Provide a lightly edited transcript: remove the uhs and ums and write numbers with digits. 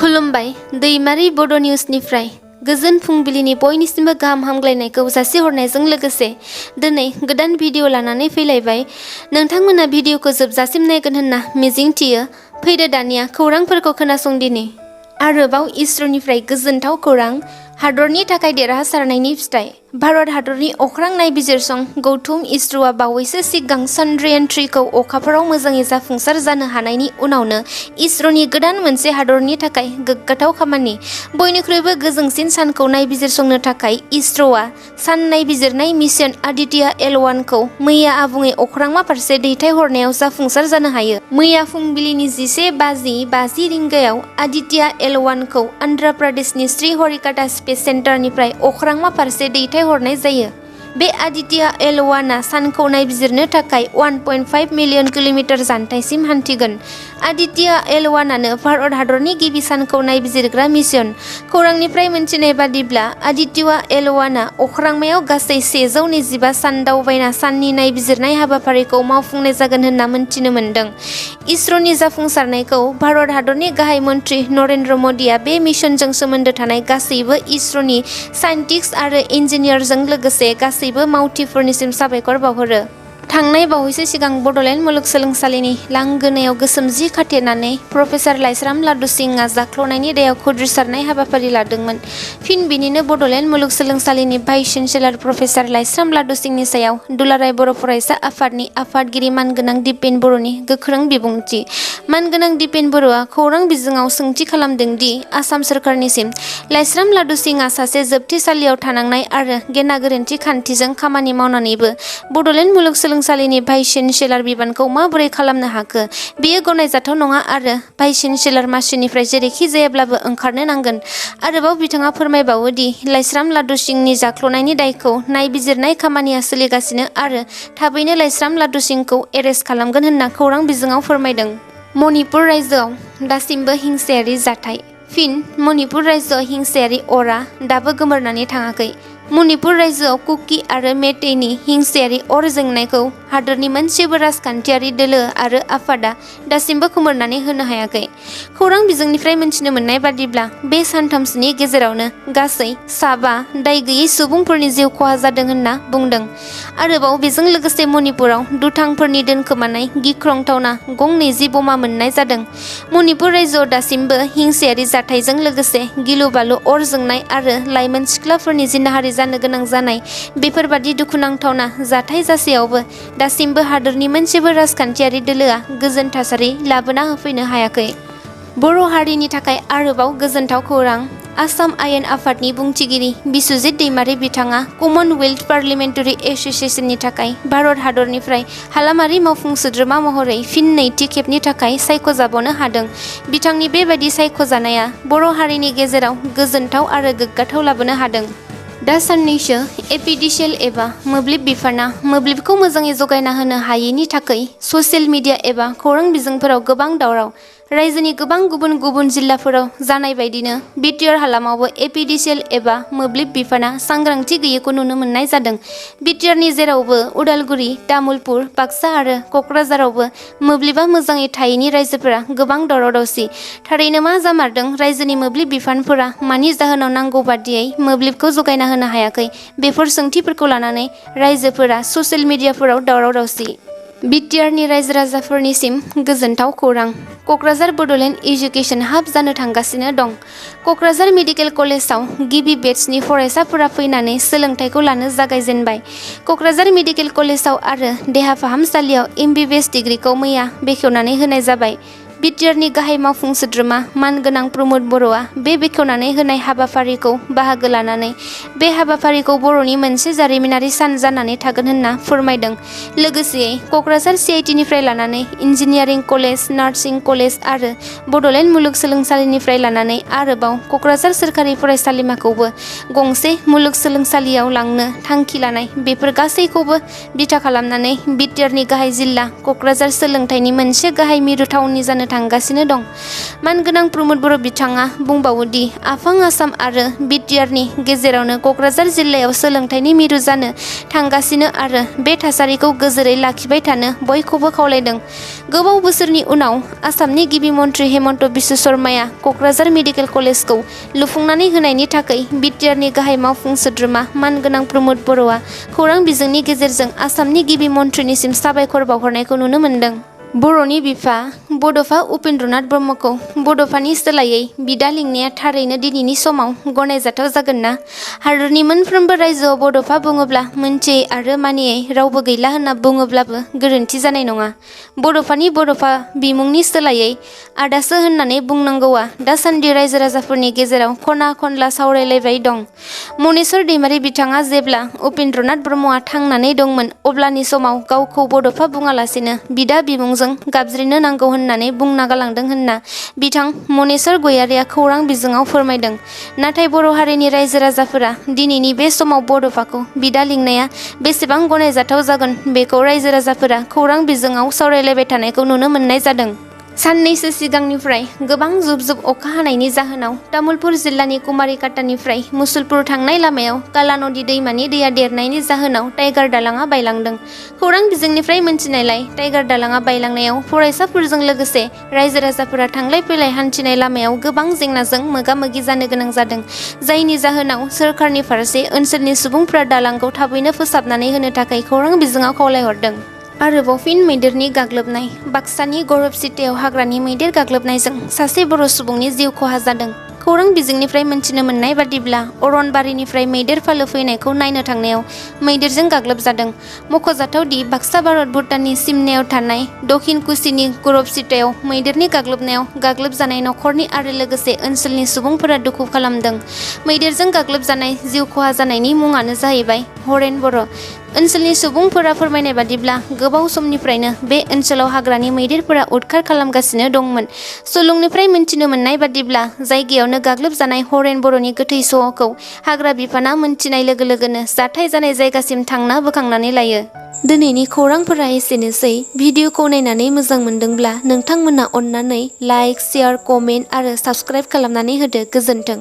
खुलुमबाय दैमारि बड' निउसनिफ्राय गोजोन फुंबिलिनि बयनिसिमबो गाहाम हामग्लायनायखौ जासिहरनायजों लोगोसे दिनै गोदान भिडिअ लानानै फैलायबाय। नोंथांमोना भिडिअखौ जोबजासिम नायगोन होनना मिजिंथियो। फैदो दानिया खौरांफोरखौ खोनासंदिनि। आरोबाव इसर'निफ्राय गोजोनथाव खौरां, हादरनि थाखाय देरहासारनायनि फिथाइ। भारत हादरनि अख्रां नायबिजिरसं गौथुम इसर'आ बावैसो सिगां चन्द्रयान 3 खौ अखाफोराव मोजाङै जाफुंसार जानो हानायनि उनावनो इसर'नि गोदान मोनसे हादरनि थाखाय गोग्गाथाव खामानि। बयनिख्रुइबो गोजोंसिन सानखौ नायबिजिरसंनो थाखाय इसर'आ सान नायबिजिरनाय मिशन आदित्य L1 खौ मैया आबुङै अख्रांमा फारसे दैथायहरनायाव जाफुंसार जानो हायो। मैया फुंबिलिनि 11:50 रिंगायाव आदित्य L1 खौ आन्ध्र प्रदेशनि श्रीहरिकटा स्पेस सेन्टारनिफ्राय अख्रांमा फारसे दैथायहरनाय जायो। बे आदित्य L1 आ सानखौ नायबिजिरनो थाखाय 1.5 मिलियन किल'मिटार जानथायसिम हान्थिगोन। आदित्य L1 आनो भारत हादरनि गिबि सानखौ नायबिजिरग्रा मिशन। खौरांनिफ्राय मिथिनाय बादिब्ला आदित्य L1 आ अख्रांमायाव गासै 125 सान दावबायना साननि नायबिजिरनाय हाबाफारिखौ मावफुंनाय जागोन होनना मिथिनो मोन्दों। इसर'नि जाफुंसारनायखौ भारत हादरनि गाहाय मन्त्रि नरेन्द्र मदिआ बे मिशनजों सोमोन्दो थानाय गासैबो इसर'नि साइन्टिस्ट आरो इन्जिनियारजों लोगोसे गासैबो मावथिफोरनिसिम साबायखर बावहरो। थांनाय बावैसो सिगां बड'लेण्ड मुलुगसोलोंसालिनि लांगोनायाव गोसोम जि खाथेनानै प्रफेसार लाइस्राम लादु सिंहआ जाख्ल'नायनि दायाव खुद्रिसारनाय हाबाफारि लादोंमोन। फिन बिनिनो बड'लेण्ड मुलुगसोलोंसालिनि भाइस चेन्सेलर प्रफेसार लाइस्राम लादु सिंहनि सायाव दुलाराय बर' फरायसा आफादनि आफादगिरि मानगोनां दिपेन बर'नि गोख्रों बिबुंथि। मानगोनां दिपेन बर'आ खौरां बिजोङाव सोंथि खालामदों दि आसाम सोरखारनिसिम लाइस्राम लादु सिंहआ सासे जोबथेसालियाव थानांनाय आरो गेना गोरोन्थि खान्थिजों खामानि मावनानैबो बड'लेण्ड मुलुगसोलोंसालिनि भाइस चेन्सेलर बिबानखौ माबोरै खालामनो हाखो? बेयो गनायजाथाव नङा आरो भाइस चेन्सेलर मासिनिफ्राय जेरैखि जायाब्लाबो ओंखारनो नांगोन। आरोबाव बिथाङा फोरमायबावो दि लाइस्राम लादु सिंहनि जाख्ल'नायनि दायखौ नायबिजिरनाय खामानिया सोलिगासिनो आरो थाबैनो लाइस्राम लादु सिंहखौ एरेस्ट खालामगोन होनना खौरां बिजोङाव फोरमायदों। मणिपुर रायजोआव दासिमबो हिंसायारि जाथाय। फिन मणिपुर रायजोआव हिंसायारि अरआ दाबो गोमोरनानै थाङाखै। मणिपुर रायजोआव कुकी आरो मेइतेइनि हिंसायारि अर जोंनायखौ हादोरनि मोनसेबो राजखान्थियारि दोलो आरो आफादा दासिमबो खोमोरनानै होनो हायाखै। खौरां बिजोंनिफ्राय मिथिनो मोननाय बादिब्ला बे सानथामसोनि गेजेरावनो गासै 7 दाय गैयै सुबुंफोरनि जिउ खहा जादों होनना बुंदों। आरोबाव बेजों लोगोसे मणिपुराव दुथांफोरनि दोनखोमानाय गिख्रंथावना गं 20 बमा मोननाय जादों। मणिपुर रायजोआव दासिमबो हिंसायारि जाथायजों लोगोसे गिलु बालु अर जोंनाय आरो लाइमोन सिख्लाफोरनि जिनाहारि जानो गोनां जानाय बेफोरबादि दुखुनांथावना जाथाय जासेयावबो दासिमबो हादोरनि मोनसेबो राजखान्थियारि दोलोआ गोजोन थासारि लाबोना होफैनो हायाखै। बर' हारिनि थाखाय आरोबाव गोजोनथाव खौरां, आसाम आयेन आफादनि बुंथिगिरि बिस्वजित दैमारि बिथाङा कमनवेल्थ पार्लियामेन्टारि एस'सिएशननि थाखाय भारत हादरनिफ्राय हालामारि मावफुं सोद्रोमा महरै फिन नैथि खेबनि थाखाय सायख'जाबावनो हादों। बिथांनि बेबायदि सायख'जानाया बर' हारिनि गेजेराव गोजोनथाव आरो गोग्गाथाव लाबोनो हादों। दा साननैसो APDCL एबा मोब्लिब बिफाना मोब्लिबखौ मोजाङै जगायना होनो हायैनि थाखाय ससियेल मिडिया एबा खौरां बिजोंफोराव गोबां दावराव। रायजोनि गोबां गुबुन गुबुन जिल्लाफोराव जानाय बायदिनो बिटिआर हालामावबो APDCL एबा मोब्लिब बिफाना सांग्रांथि गैयैखौ नुनो मोननाय जादों। बिटिआरनि जेरावबो उदालगुरि, तामुलपुर, बाक्सा आरो क'क्राझारावबो मोब्लिबा मोजाङै थायैनि रायजोफोरा गोबां दावराव दावसि। थारैनो मा जामारदों? रायजोनि मोब्लिब बिफानफोरा मानि जाहोनाव नांगौ बादियै मोब्लिबखौ जगायना होनो हायाखै? बेफोर सोंथिफोरखौ लानानै रायजोफोरा ससियेल मिडियाफोराव दावराव दावसि। बिटिआरनि रायजो राजाफोरनिसिम गोजोनथाव खौरां, क'क्राझार बड'लेण्ड एजुकेसन हाब जानो थांगासिनो दं। क'क्राझार मेडिकेल कलेजाव गिबि बेट्सनि फरायसाफोरा फैनानै सोलोंथाइखौ लानो जागायजेनबाय। क'क्राझार मेडिकेल कलेजाव आरो देहा फाहामसालियाव MBBS डिग्रीखौ मैया बेखेवनानै होनाय जाबाय। बिटिआरनि गाहाय मावफुं सोद्रोमा मानगोनां प्रमद बर'आ बे बेखेवनानै होनाय हाबाफारिखौ बाहागो लानानै बे हाबाफारिखौ बर'नि मोनसे जारिमिनारि सान जानानै थागोन होनना फोरमायदों। लोगोसेयै क'क्राझार CITनिफ्राय लानानै इन्जिनियारिं कलेज, नार्सिं कलेज आरो बड'लेण्ड मुलुगसोलोंसालिनिफ्राय लानानै आरोबाव क'क्राझार सोरखारि फरायसालिमाखौबो गंसे मुलुगसोलोंसालियाव लांनो थांखि लानाय, बेफोर गासैखौबो बिथा खालामनानै बिटिआरनि गाहाय जिल्ला क'क्राझार सोलोंथाइनि मोनसे गाहाय मिरु थावनि जानो थांगासिनो दं। मानगोनां प्रमद बर' बिथाङा बुंबावो दि आफां आसाम आरो बिटिआरनि गेजेरावनो क'क्राझार जिल्लायाव सोलोंथाइनि मिरु जानो थांगासिनो आरो बे थासारिखौ गोजोरै लाखिबाय थानो बयखौबो खावलायदों। गोबाव बोसोरनि उनाव आसामनि गिबि मन्त्रि हेमन्त बिश्व शर्माया क'क्राझार मेडिकेल कलेजखौ लुफुंनानै होनायनि थाखाय बिटिआरनि गाहाय मावफुं सोद्रोमा मानगोनां प्रमद बर'आ खौरां बिजोंनि गेजेरजों आसामनि गिबि मन्थ्रिनिसिम साबायखर बावहरनायखौ नुनो मोन्दों। बर'नि बिफा बड'फा उपेन्द्रनाथ ब्रह्मखौ बड'फानि सोलायै बिदा लिंनाया थारैनो दिनैनि समाव गनायजाथाव जागोन ना? हादोरनि मोनफ्रोमबो रायजोआव बड'फा बुङोब्ला मोनथियै आरो मानियै रावबो गैला होनना बुङोब्लाबो गोरोन्थि जानाय नङा। बड'फानि बड'फा बिमुंनि सोलायै आदासो होननानै बुंनांगौआ दासान्दि रायजो राजाफोरनि गेजेराव खना खनला सावरायलायबाय दं। मनेस्वर दैमारि बिथाङा जेब्ला उपेन्द्रनाथ ब्रह्मआ थांनानै दंमोन अब्लानि समाव गावखौ बड'फा बुङालासेनो बिदा बिमुंजों गाबज्रिनो नांगौ होननानै बुंना गालांदों होनना बिथां मनेस्वर गयारिया खौरां बिजोङाव फोरमायदों। नाथाय बर' हारिनि रायजो राजाफोरा दिनैनि बे समाव बड'फाखौ बिदा लिंनाया बेसेबां गनायजाथाव जागोन बेखौ रायजो राजाफोरा खौरां बिजोङाव सावरायलायबाय थानायखौ नुनो मोननाय जादों। साननैसो सिगांनिफ्राय गोबां जुब जुब अखा हानायनि जाहोनाव तामुलपुर जिल्लानि कुमारिकाटानिफ्राय मुसलपुर थांनाय लामायाव काला नदि दैमानि दैया देरनायनि जाहोनाव टाइगार दालाङा बायलांदों। खौरां बिजोंनिफ्राय मोनथिनायलाय टाइगार दालाङा बायलांनायाव फरायसाफोरजों लोगोसे रायजो राजाफोरा थांलाय फैलाय हान्थिनाय लामायाव गोबां जेंनाजों मोगा मोगि जानो गोनां जादों। जायनि जाहोनाव सोरखारनि फारसे ओनसोलनि सुबुंफोरा दालांखौ थाबैनो फोसाबनानै होनो थाखाय खौरां बिजोङाव खावलायहरदों। आरोबाव फिन मैदेरनि गाग्लोबनाय बाक्सानि गरबसिटायाव हाग्रानि मैदेर गाग्लोबनायजों सासे बर' सुबुंनि जिउ खहा जादों। खौरां बिजोंनिफ्राय मोनथिनो मोननाय बादिब्ला अरनबारिनिफ्राय मैदेर फालो फैनायखौ नायनो थांनायाव मैदेरजों गाग्लोबजादों। मख'जाथाव दि बाक्सा भारत भुटाननि सिमनायाव थानाय दक्षिण कुसिनि गरबसिटायाव मैदेरनि गाग्लोबनायाव गाग्लोबजानाय नखरनि आरो लोगोसे ओनसोलनि सुबुंफोरा दुखु खालामदों। मैदेरजों गाग्लोबजानाय जिउ खहा जानायनि मुङानो जाहैबाय हरेन बर'। ओनसोलनि सुबुंफोरा फोरमायनाय बादिब्ला गोबाव समनिफ्रायनो बे ओनसोलाव हाग्रानि मैदेरफोरा उदखार खालामगासिनो दंमोन। सुलुंनिफ्राय मिन्थिनो मोननाय बादिब्ला जायगायावनो गाग्लोबजानाय हरेन बर'नि गोथै सह'खौ हाग्रा बिफाना मोनथिनाय लोगो लोगोनो जाथाय जानाय जायगासिम थांना बोखांनानै लायो। दिनैनि खौरांफोरा एसेनोसै। भिडिअखौ नायनानै मोजां मोनदोंब्ला नोंथांमोना अननानै लाइक, शेयार, कमेन्ट आरो साबस्क्राइब खालामनानै होदो। गोजोन्थों।